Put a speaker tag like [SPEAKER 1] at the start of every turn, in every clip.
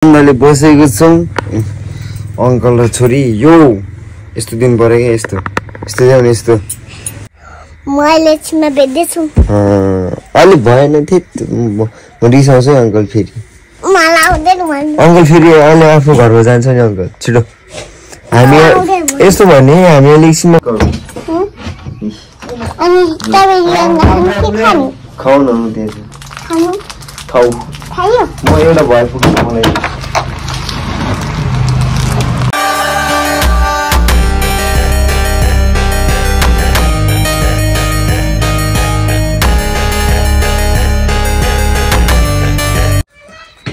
[SPEAKER 1] उनीहरूले बसेको छौँ अङ्कल र छोरी यो यस्तो दिन पऱ्यो क्या यस्तो यस्तो जाने यस्तो
[SPEAKER 2] मैले छिमा भेट्दैछु
[SPEAKER 1] अलि भएन थिए म रिसाउँछ है अङ्कल फेरि
[SPEAKER 2] मलाई आउँदैन भन्नु
[SPEAKER 1] अङ्कल फेरि अहिले आफ्नो घरमा जान्छ नि अङ्कल छिटो हामी यस्तो भने हामी अहिले एकछिनमा
[SPEAKER 2] अनि तपाईँ के खानु
[SPEAKER 1] खाऊ न त्यहाँ
[SPEAKER 2] खानु
[SPEAKER 1] खाऊ
[SPEAKER 2] खायो
[SPEAKER 1] म एउटा भए पुग्छ मलाई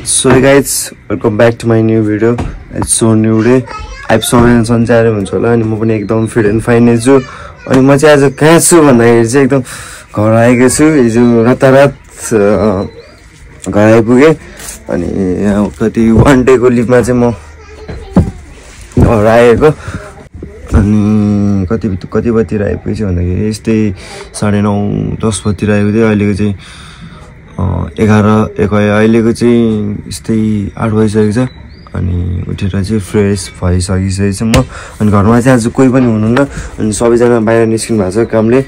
[SPEAKER 1] So hey guys, welcome back to my new video. It's so new day. I've सबैजना सन्चै हुन्छ होला अनि म पनि एकदम फिट एन्ड फाइन छु अनि म चाहिँ आज कहाँ छु भन्दाखेरि चाहिँ एकदम घर आएको छु हिजो रातारात घर आइपुगेँ अनि कति 1 डे को लिभमा चाहिँ म घर आएको अनि कति बजीतिर आइपुगेछु भन्दाखेरि यस्तै 9:30 10 बजीतिर आएको थियो अहिलेको चाहिँ 11 अहिलेको चाहिँ यस्तै 8 बजिसकेको छ अनि उठेर चाहिँ फ्रेस भइसकिसकेको छु म अनि घरमा चाहिँ आज कोही पनि हुनुहुन्न अनि सबैजना बाहिर निस्किनु भएको छ कामले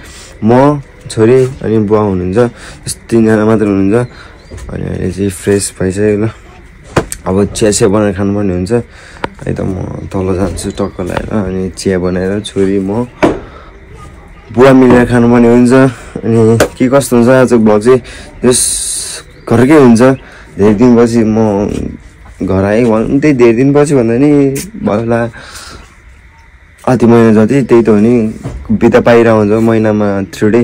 [SPEAKER 1] म छोरी अनि बुवा हुनुहुन्छ यस्तो 3 जना मात्र हुनुहुन्छ अनि अहिले चाहिँ फ्रेस भइसक्यो ल अब चिया बनाएर खानुपर्ने हुन्छ है त म तल जान्छु टक्क लगाएर अनि चिया बनाएर छोरी म बुवा मिलेर खानुपर्ने हुन्छ अनि के कस्तो हुन्छ आज भ्लग चाहिँ यस घरकै हुन्छ धेरै दिनपछि म घर आएँ त्यही धेरै दिनपछि भन्दा नि भयो होला आधी महिना जति त्यही त हो नि बिता पाइरहेको हुन्छ महिनामा 3 डे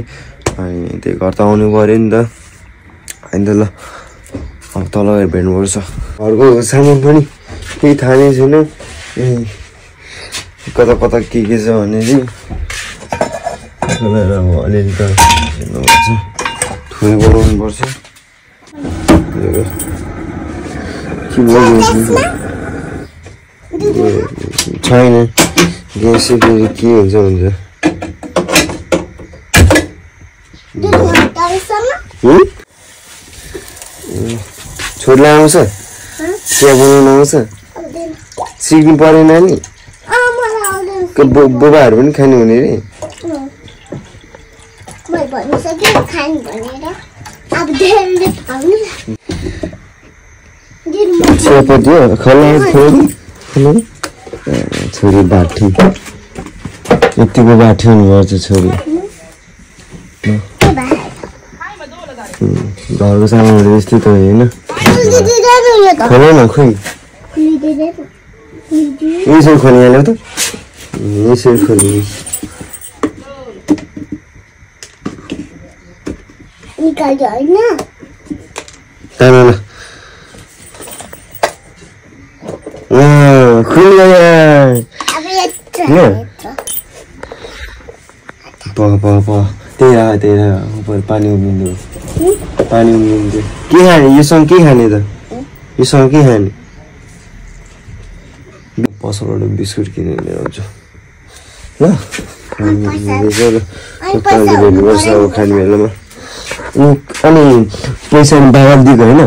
[SPEAKER 1] अनि त्यही घर त आउनु पऱ्यो नि त होइन त ल अब तल गएर भेट्नुपर्छ घरको सामान पनि केही थाहा नै छैन कता कता के छ भने चाहिँ अब अलिअलि त हेर्नुपर्छ ठुलो बनाउनु पर्छ छैन ग्यास फेरि के हुन्छ छोरीलाई आउँछ चिया बनाउनु आउँछ सिक्नु परेन नि बोबाहरू पनि खानु हुने रे चियापत्ती छोरी बाठी यतिको बाठी हुनुपर्छ छोरी घरको सामानहरू यस्तै त होइन खोल न खोइ यसरी खोलिहाल्यो त यसरी खोल्नु
[SPEAKER 2] निकाल्यो होइन
[SPEAKER 1] खुल गया त्यही ऊपर पानी उम्लिँदो के खाने योसँग के खाने त योसँग के खाने पसलबाट बिस्कुट किनेर लिएर आउँछु ल भेट्नुपर्छ अब खाने बेलामा अनि पैसा बाबा दिएको होइन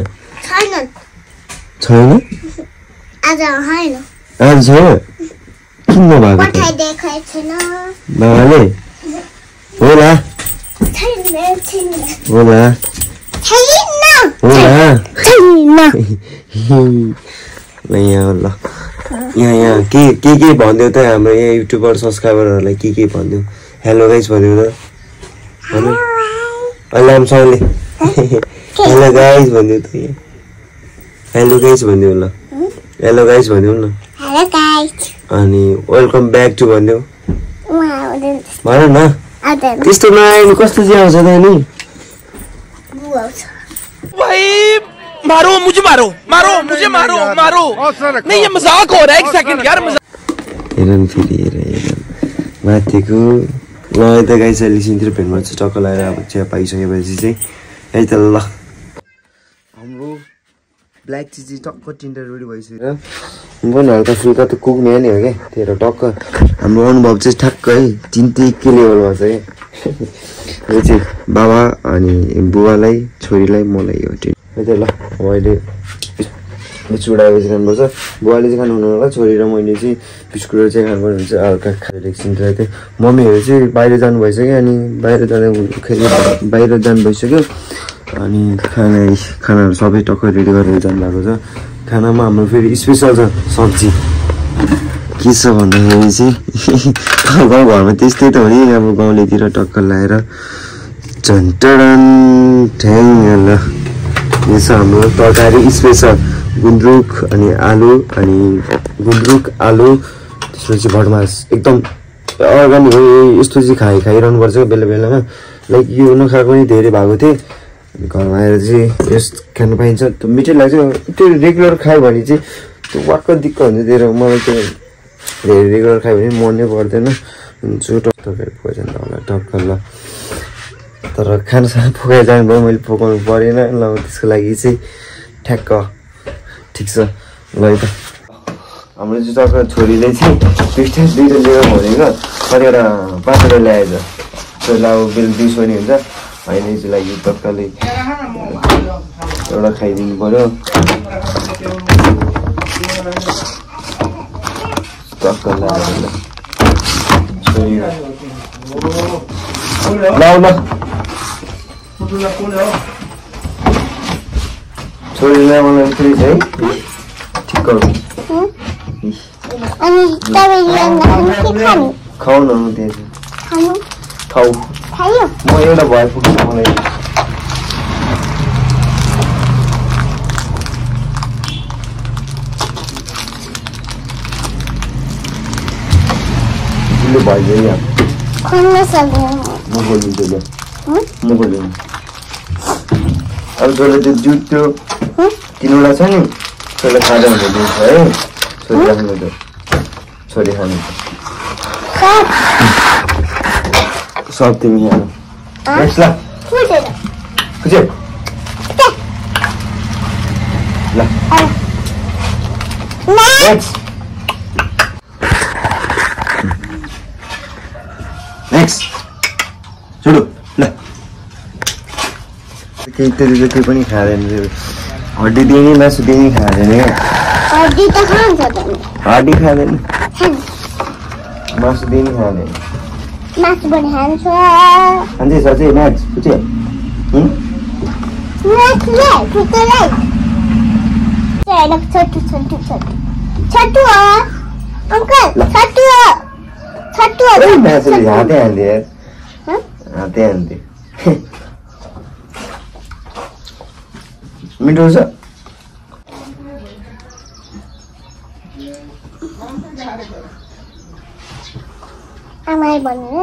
[SPEAKER 1] छैन आज छैन किन नभएको बाबाले होला यहाँ ल यहाँ के भनिदेऊ त हाम्रो यहाँ युट्युबर सब्सक्राइबरहरूलाई के भनिदेऊ हेलो गाइस भनिदेऊ त अहिले राम्रोसँगले हेलो गाइस भनिदेऊ त यहाँ हेलो गाइस भनिदेऊ ल हेलो गाइस भनिदेऊ न अनि वेलकम ब्याक टु भनिदेऊ भन न त्यस्तो नआएन कस्तो चाहिँ आउँछ त नि
[SPEAKER 3] भाई मारो मुझे मारो नहीं ये मजाक हो रहा है एक सेकंड यार
[SPEAKER 1] हेरन फेरि हेर माथिको ल त गाइस अहिले सिन्तिर भेट्नुपर्छ टक्क लगाएर अब चिया पाइसकेपछि चाहिँ है त ल हाम्रो ब्ल्याक टी चाहिँ टक्क टिन्टर रेडी भइसक्यो म पनि हल्का फुल्का त कुक्ने नि हो क्या त्यही टक्क हाम्रो अनुभव चाहिँ ठ्याक्क है के लेभलमा छ क्या यो चाहिँ बाबा अनि बुवालाई छोरीलाई मलाई हो टिन है त ल अहिले बिस्कुट आएपछि खानुपर्छ बुवाले चाहिँ खानु हुनु होला छोरी र मैले चाहिँ बिस्कुटहरू चाहिँ खानुपर्ने हुन्छ हल्का खाएर एकछिन थियो मम्मीहरू चाहिँ बाहिर जानु भइसक्यो अनि बाहिर जानु भइसक्यो अनि खानाहरू सबै टक्क रेडी गरेर जानुभएको छ खानामा हाम्रो फेरि स्पेसल छ सब्जी के छ भन्दाखेरि चाहिँ गाउँघरमा त्यस्तै त हो नि अब गाउँलेतिर टक्क लगाएर झन्टडन ठ्याङ ल यो छ हाम्रो तरकारी स्पेसल गुन्द्रुक अनि आलु त्यसपछि भटमास एकदम अर्ग्यानिक हो यस्तो चाहिँ खाइरहनुपर्छ बेला बेलामा लाइक यो नखाएको पनि धेरै भएको थिएँ घरमा आएर चाहिँ यस खानु पाइन्छ त्यो मिठै लाग्छ त्यो रेगुलर खायो भने चाहिँ त्यो वाक्क दिक्क हुन्छ त्यो मलाई त्यो धेरै रेगुलर खायो भने मनै पर्दैन टक्कै पोइजन होला टक्क ल तर खानासाना पकाएर जानुभयो मैले पकाउनु परेन ल त्यसको लागि चाहिँ ठ्याक्क ठिक छ ल त हाम्रो चाहिँ टक्क छोरीले चाहिँ दुईवटा लिएर भनेको कतिवटा 5वटा ल्याएछ छोरीलाई अब बेल दिउँसो नि हुन्छ होइन चाहिँ लागि टक्कले एउटा खाइदिनु पर्यो टक्क लगाएर छोरी छोरीलाई मलाई फेरि चाहिँ ठिक खाऊ न खाऊ म एउटा भए पुग्छ मलाई भइदियो यहाँ म बोलिदिन्छु ल म बोलिदिनु अब जसले त्यो जुट त्यो 3वटा छ नि त्यसलाई खाँदा हुँदै दिन्छ है छोरी राख्नु त छोरी खानु सब तिमी खानु नेक्स्ट ल खुजे ल नेक्स्ट नेक्स्ट छोडो ल केही त्यति पनि खाँदैन हड्डी दिने मासु दिने खाँदैन हड्डी खाँदैन मासु दिने खाँदैन खान्छ सच्चै म्याच बुझ्यो मासुले हातै हाल्दे हातै हाल्दे मिठो छ
[SPEAKER 2] आमाले भन्नु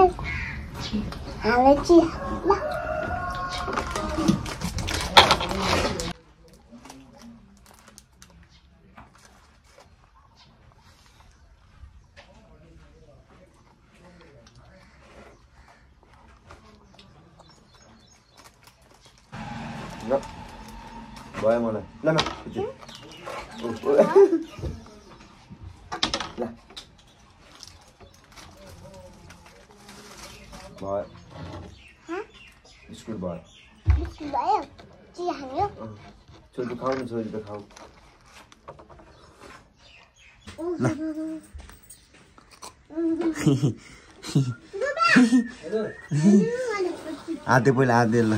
[SPEAKER 2] हालै चाहिँ
[SPEAKER 1] ल भयो मलाई ल ल ल भयो बिस्कुट भयो
[SPEAKER 2] चिया खायो
[SPEAKER 1] छोरी त खाऊ न छोरी त खाऊ आधे पहिला आधे ल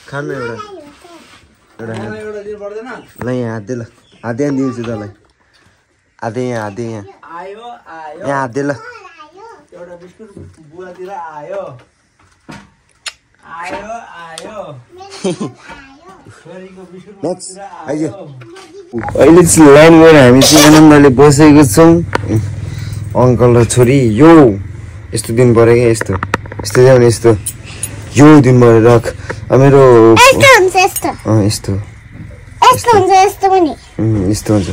[SPEAKER 1] खानु एउटा ल यहाँ आधे ल आधे यहाँ दिन्छु तँलाई आधे यहाँ आधे यहाँ यहाँ आधे ल
[SPEAKER 4] एउटा बिस्कुट बुवातिर आयो आयो आयो छोरीको बिस्कुट बुवातिर आयो
[SPEAKER 1] अहिले चाहिँ लाइन गएर हामी चाहिँ आनन्दले बसेको छौँ अङ्कल र छोरी यो यस्तो दिन पऱ्यो क्या यस्तो यस्तो जाने यस्तो यो दिन पऱ्यो राख मेरो यस्तो हुन्छ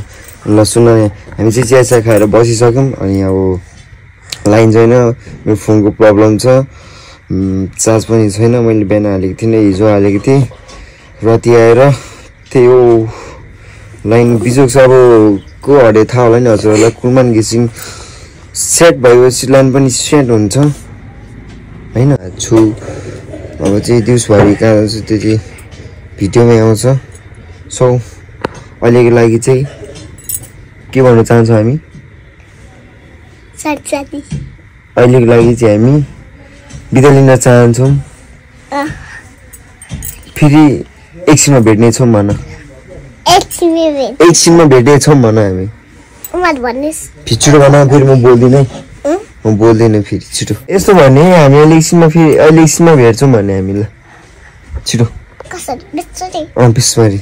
[SPEAKER 1] ल सुन हामी चाहिँ चिया खाएर बसिसक्यौँ अनि अब लाइन छैन मेरो फोनको प्रब्लम छ चार्ज पनि छैन मैले बिहान हालेको थिइनँ हिजो हालेको थिएँ राति आएर त्यही हो लाइन बिजोग छ अब को हडे थाहा होला नि हजुरहरूलाई कुर्मान घिसिङ सेट भएपछि लाइन पनि सेट हुन्छ होइन छु अब चाहिँ दिउँसभरि कहाँ त्यो चाहिँ भिडियोमै आउँछ सो अहिलेको लागि चाहिँ के भन्न चाहन्छौँ हामी
[SPEAKER 2] साथी
[SPEAKER 1] अहिलेको लागि चाहिँ हामी बिदा लिन चाहन्छौँ फेरि एकछिनमा भेट्नेछौँ भन एकछिनमा भेट्नेछौँ भन हामी छिटो भन फेरि म बोल्दिनँ फेरि छिटो यस्तो भने हामी अहिले एकछिनमा भेट्छौँ भने हामी ल छिटो बिस्मरी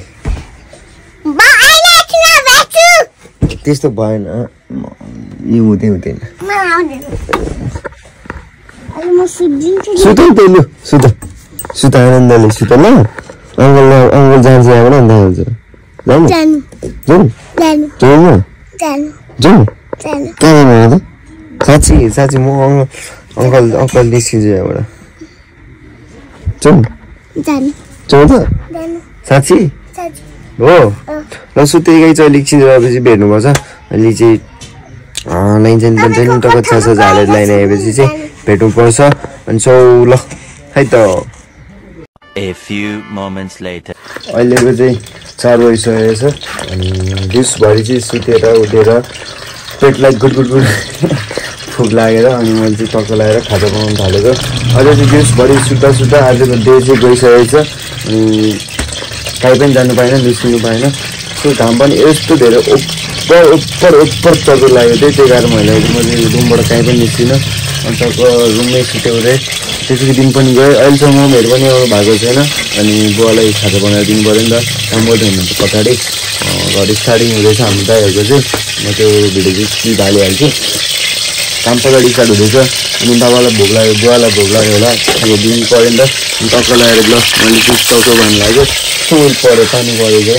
[SPEAKER 1] त्यस्तो भएन यो हुँदैन सुत नि सुत आनन्दले सुत ल अङ्कल जान्छ यहाँबाट अन्त जाउँ कहाँ साँच्ची म अङ्कल निस्किन्छु यहाँबाट जाउँ त साँच्ची हो ल सुतेकै चाहिँ अलिक छिरेपछि भेट्नुपर्छ अहिले चाहिँ लाइन चाहिँ पनि टक्क छ झालेर लाइन आएपछि चाहिँ भेट्नुपर्छ अनि सो ल है त
[SPEAKER 5] A few moments later.
[SPEAKER 1] अहिलेको चाहिँ 4 बजिसकेको छ अनि दिउँसभरि चाहिँ सुतेर उठेर पेटलाई गुड भोक लागेर अनि मैले चाहिँ टक्क लगाएर खाजा बनाउनु थालेको अझै चाहिँ दिउँसभरि सुत्दा आजको डे चाहिँ गइसकेको छ अनि काहीँ पनि जानु पाएन निस्किनु पाएन सो घाम पनि यस्तो धेरै उप्पर चक्कर लाग्यो त्यही कारण मैले चाहिँ रुमबाट काहीँ पनि निस्किनँ अनि टक्क रुममै सुत्याउँदै त्यसरी दिन पनि गयो अहिलेसम्म मम्मीहरू पनि आउनु भएको छैन अनि बुवालाई खाजा बनाएर दिनु पऱ्यो नि त काम गर्दै हुनुहुन्छ पछाडि घर स्टार्टिङ हुँदैछ हाम्रो दाइहरूको चाहिँ म त्यो भिडियो चाहिँ स्किप हालिहाल्छु काम पछाडि स्टार्ट हुँदैछ अनि बाबालाई भोक लाग्यो बुवालाई भोक लाग्यो होला अब दिनु पऱ्यो नि त अनि टक्क लगाएर ल मैले चाहिँ टाउको भन्नु लाग्यो फुल पऱ्यो पानी परेको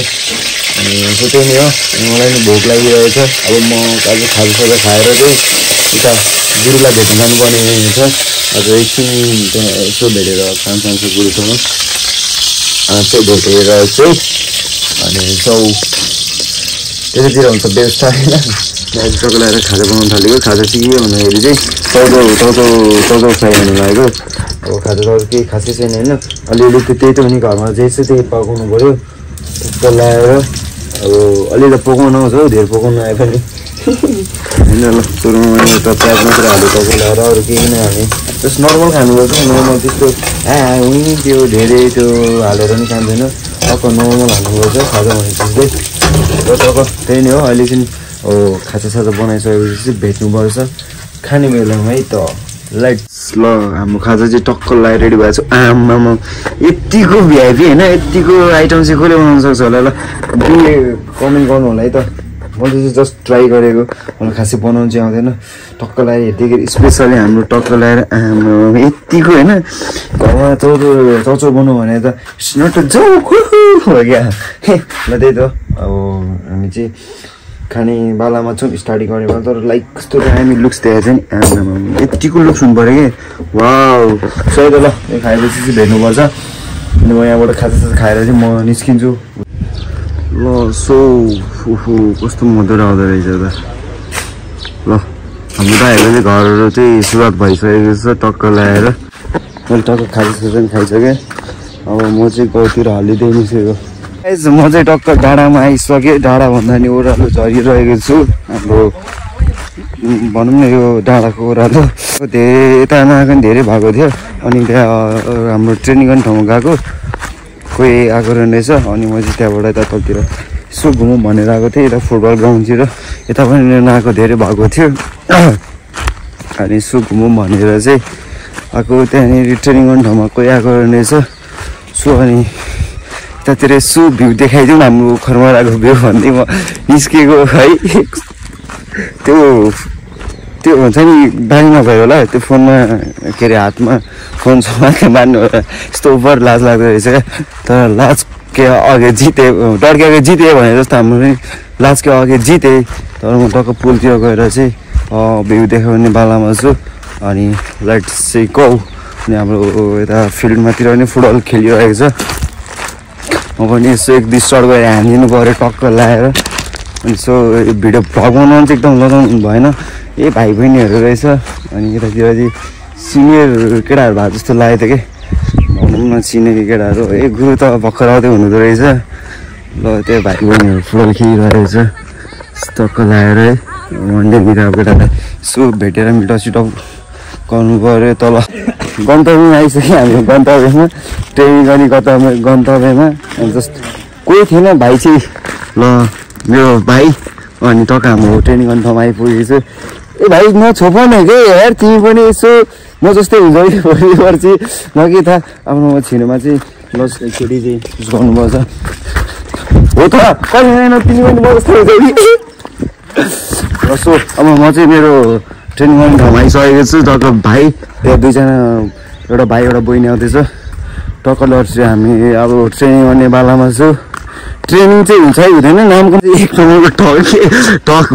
[SPEAKER 1] अनि सो त्यही नै हो मलाई नि भोक लागिरहेछ अब म आज खाजासाजा खाएर चाहिँ उता गुरुलाई भेट्न जानुपर्ने छ आज एकछिन यसो भेटेर काम छ गुरुसँग चाहिँ भेटेर चाहिँ अनि सौ त्यतातिर हुन्छ व्यवस्था होइन टक्क लगाएर खाजा बनाउनु थालेको खाजा चाहिँ के भन्दाखेरि चाहिँ टाउको फ्राई हुनु लागेको अब खाजा त केही खासै छैन होइन अलिअलि त्यही त पनि घरमा जे छ त्यही पकाउनु पऱ्यो टक्क लगाएर अब अलि त पकाउनु आउँछ हौ धेरै पकाउनु आए पनि होइन ल सुरुमा मैले एउटा प्याज मात्र हालेर टक्क लगाएर अरू केही नै हालेँ जस्ट नर्मल खानुपर्छ नर्मल त्यस्तो उनी त्यो धेरै त्यो हालेर नि खाँदैन टक्क नर्मल हाल्नुपर्छ खाजा भनेपछि चाहिँ टक्क त्यही नै हो अहिले चाहिँ खाजासाजा बनाइसकेपछि चाहिँ भेट्नुपर्छ खाने बेलामा है त लाइट्स ल हाम्रो खाजा चाहिँ टक्क लगाएर रेडी भएको छ आमामा यतिको भिआइपी होइन यतिको आइटम चाहिँ कसले बनाउनु सक्छ होला ल कमेन्ट गर्नु होला है त मैले चाहिँ जस्ट ट्राई गरेको मलाई खासै बनाउनु चाहिँ आउँदैन टक्क लगाएर यतिखेर स्पेसली हाम्रो टक्क लगाएर आमा यतिको होइन घरमा चौचो बनाउनु भने त नट जाउ हो क्या ल त्यही त अब हामी चाहिँ खाने बालामा छौँ स्टार्टिङ गर्ने बेला तर लाइक कस्तो दामी लुक्स देखाएको छ नि आमामा यतिको लुक्स हुनु पऱ्यो कि वाउ सही त ल यो खाएपछि चाहिँ भेट्नुपर्छ अनि म यहाँबाट खाजासाजा खाएर चाहिँ म निस्किन्छु ल सो कस्तो मधुर आउँदो रहेछ त ल हाम्रो दाइहरूको चाहिँ घरहरू चाहिँ सुरुवात भइसकेको छ टक्क लगाएर मैले टक्क खाजासाजा पनि खाइसकेँ अब म चाहिँ गाउँतिर हालिदिइ निस्केको म चाहिँ टक्क डाँडामा आइसकेँ डाँडा भन्दा नि ओह्रालो झरिरहेको छु हाम्रो भनौँ न यो डाँडाको ओह्रालो धेरै यता नआएको पनि धेरै भएको थियो अनि त्यहाँ हाम्रो ट्रेनिङ गर्ने ठाउँमा गएको कोही आएको रहेछ अनि म चाहिँ त्यहाँबाट यता तलतिर यसो घुमौँ भनेर आएको थिएँ यता फुटबल ग्राउन्डतिर यता पनि नआएको धेरै भएको थियो अनि यसो घुमौँ भनेर चाहिँ आएको त्यहाँनिर ट्रेनिङ गर्ने ठाउँमा कोही आएको रहेछ सो अनि यतातिर यसो भ्यू देखाइदिउँ हाम्रो खरमाराको भ्यू भन्दै म निस्किएको है त्यो हुन्छ नि बानी नभयो होला त्यो फोनमा के अरे हातमा फोन समातेर मान्नु होला यस्तो ओभर लाज लाग्दो रहेछ क्या तर लाज के अघि जितेँ डर्केको जितेँ भने जस्तो हाम्रो पनि लाजको अघि जितेँ तर म टक्क पुलतिर गएर चाहिँ भ्यू देखाउने बालामा छु अनि लाइट्स चाहिँ गौ अनि हाम्रो यता फिल्डमातिर पनि फुटबल खेलिरहेको छ म पनि यसो एक दुई सर्ट गरेर हानिदिनु पऱ्यो टक्क लगाएर अनि सो भिडियो भ्लग बनाउनु चाहिँ एकदम लगाउनु भएन ए भाइ बहिनीहरू रहेछ अनि यतातिर चाहिँ सिनियर केटाहरू भएको जस्तो लागेको थियो कि भनौँ न चिनेको केटाहरू ए गुरु त भर्खर आउँदै हुनुहुँदो रहेछ ल त्यो भाइ बहिनीहरू फुटबल खेलिरहेको छ टक्क लगाएर है मन्डेतिर अब केटालाई यसो भेटेर मिटअप गर्नु पऱ्यो तल गन्तव्यमा आइसक्यो हामी गन्तव्यमा ट्रेनिङ गर्ने गन्तव्यमा जस्ट कोही थिएन भाइ चाहिँ ल मेरो भाइ अनि टक्क हाम्रो ट्रेनिङ गर्ने ठाउँमा आइपुगेको छु ए भाइ नछोप न के यार तिमी पनि यसो म जस्तै हुन्छ कि भोलि पर्सि म के थाहा आफ्नो छिनोमा चाहिँ लस एकचोटि चाहिँ युज गर्नुपर्छ हो त कहिले होइन तिमी पनि म जस्तै हुन्छ कि सो अब म चाहिँ मेरो ट्रेनिङ गर्ने ठाउँमा आइसकेको छु टक्क भाइ त्यहाँ दुईजना एउटा भाइ एउटा बहिनी आउँदैछ टक्क लड्छु हामी अब ट्रेनिङ गर्ने बेलामा छु ट्रेनिङ चाहिँ हुन्छ है हुँदैन नामको चाहिँ एक नम्बरको ठक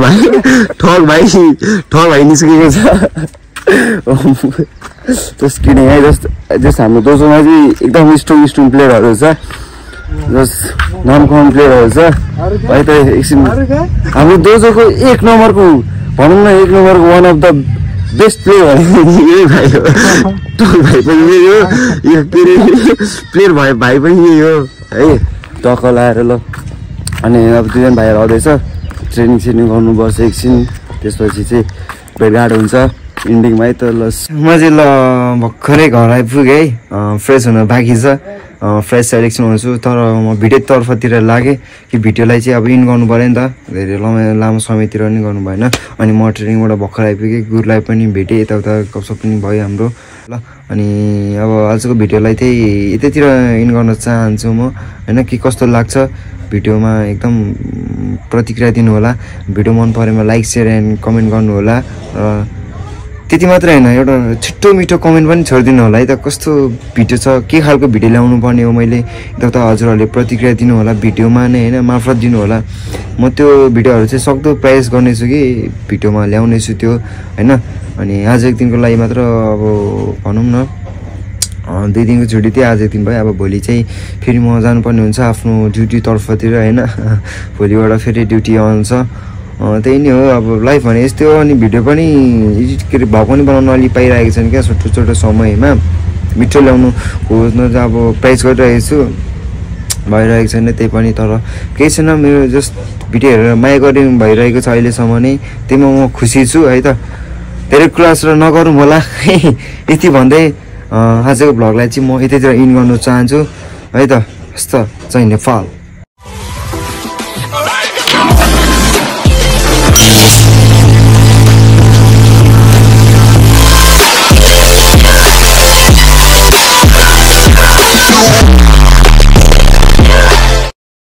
[SPEAKER 1] भाइ निस्केको छ जस्ट किडिङ है जस्ट हाम्रो दोस्रोमा चाहिँ एकदम स्ट्रङ प्लेयरहरू छ जस्ट नामको प्लेयरहरू छ भाइ त एकछिन हाम्रो दोस्रोको एक नम्बरको भनौँ न एक नम्बरको one of the best player यही भाइ हो टक भाइ पनि यही हो यो प्लेयर भाइ पनि यही हो है टक्क लाएर ल अनि अब दुईजना भाइहरू आउँदैछ ट्रेनिङ गर्नुपर्छ एकछिन त्यसपछि चाहिँ भेटघाट हुन्छ इन्डिङमा है त ल म चाहिँ ल भर्खरै घर आइपुगेँ है फ्रेस हुन बाँकी छ फ्रेस सेलेक्सन हुन्छु तर म भिडियोतर्फतिर लागेँ कि भिडियोलाई चाहिँ अब इन गर्नु पऱ्यो नि त धेरै लामो समयतिर नि गर्नु भएन अनि म ट्रेनिङबाट भर्खर आइपुगेँ गुरुलाई पनि भेटेँ यताउता गफसप पनि भयो हाम्रो ल अनि अब आजको भिडियोलाई चाहिँ यतैतिर इन गर्न चाहन्छु म होइन के कस्तो लाग्छ भिडियोमा एकदम प्रतिक्रिया दिनु होला भिडियो मन परेमा लाइक सेयर एन्ड कमेन्ट गर्नु होला र त्यति मात्रै होइन एउटा छिट्टो मिठो कमेन्ट पनि छोडिदिनु होला है त कस्तो भिडियो छ के खालको भिडियो ल्याउनु पर्ने हो मैले यता हजुरहरूले प्रतिक्रिया दिनु होला भिडियोमा नै होइन मार्फत दिनु होला म त्यो भिडियोहरू चाहिँ सक्दो प्रयास गर्नेछु कि भिडियोमा ल्याउनेछु त्यो होइन अनि आज एक दिनको लागि मात्र अब भनौँ न 2 दिनको छुट्टी थियो आज एक दिन भयो अब भोलि चाहिँ फेरि म जानुपर्ने हुन्छ आफ्नो ड्युटी तर्फतिर होइन भोलिबाट फेरि ड्युटी आउँछ त्यही नै हो अब लाइफ भने यस्तै हो अनि भिडियो पनि के अरे भाउ पनि बनाउन अलि पाइरहेको छैन क्या छोटो समयमा मिठो ल्याउनु खोज्नु चाहिँ अब प्रयास गरिरहेको छु भइरहेको छैन त्यही पनि तर केही छैन मेरो जस्ट भिडियो हेरेर माया गरी भइरहेको छ अहिलेसम्म नै त्यहीमा म खुसी छु है त धेरै क्लास र नगरौँ होला यति भन्दै आजको भ्लगलाई चाहिँ म यतैतिर इन गर्न चाहन्छु है त हस् त जय नेपाल।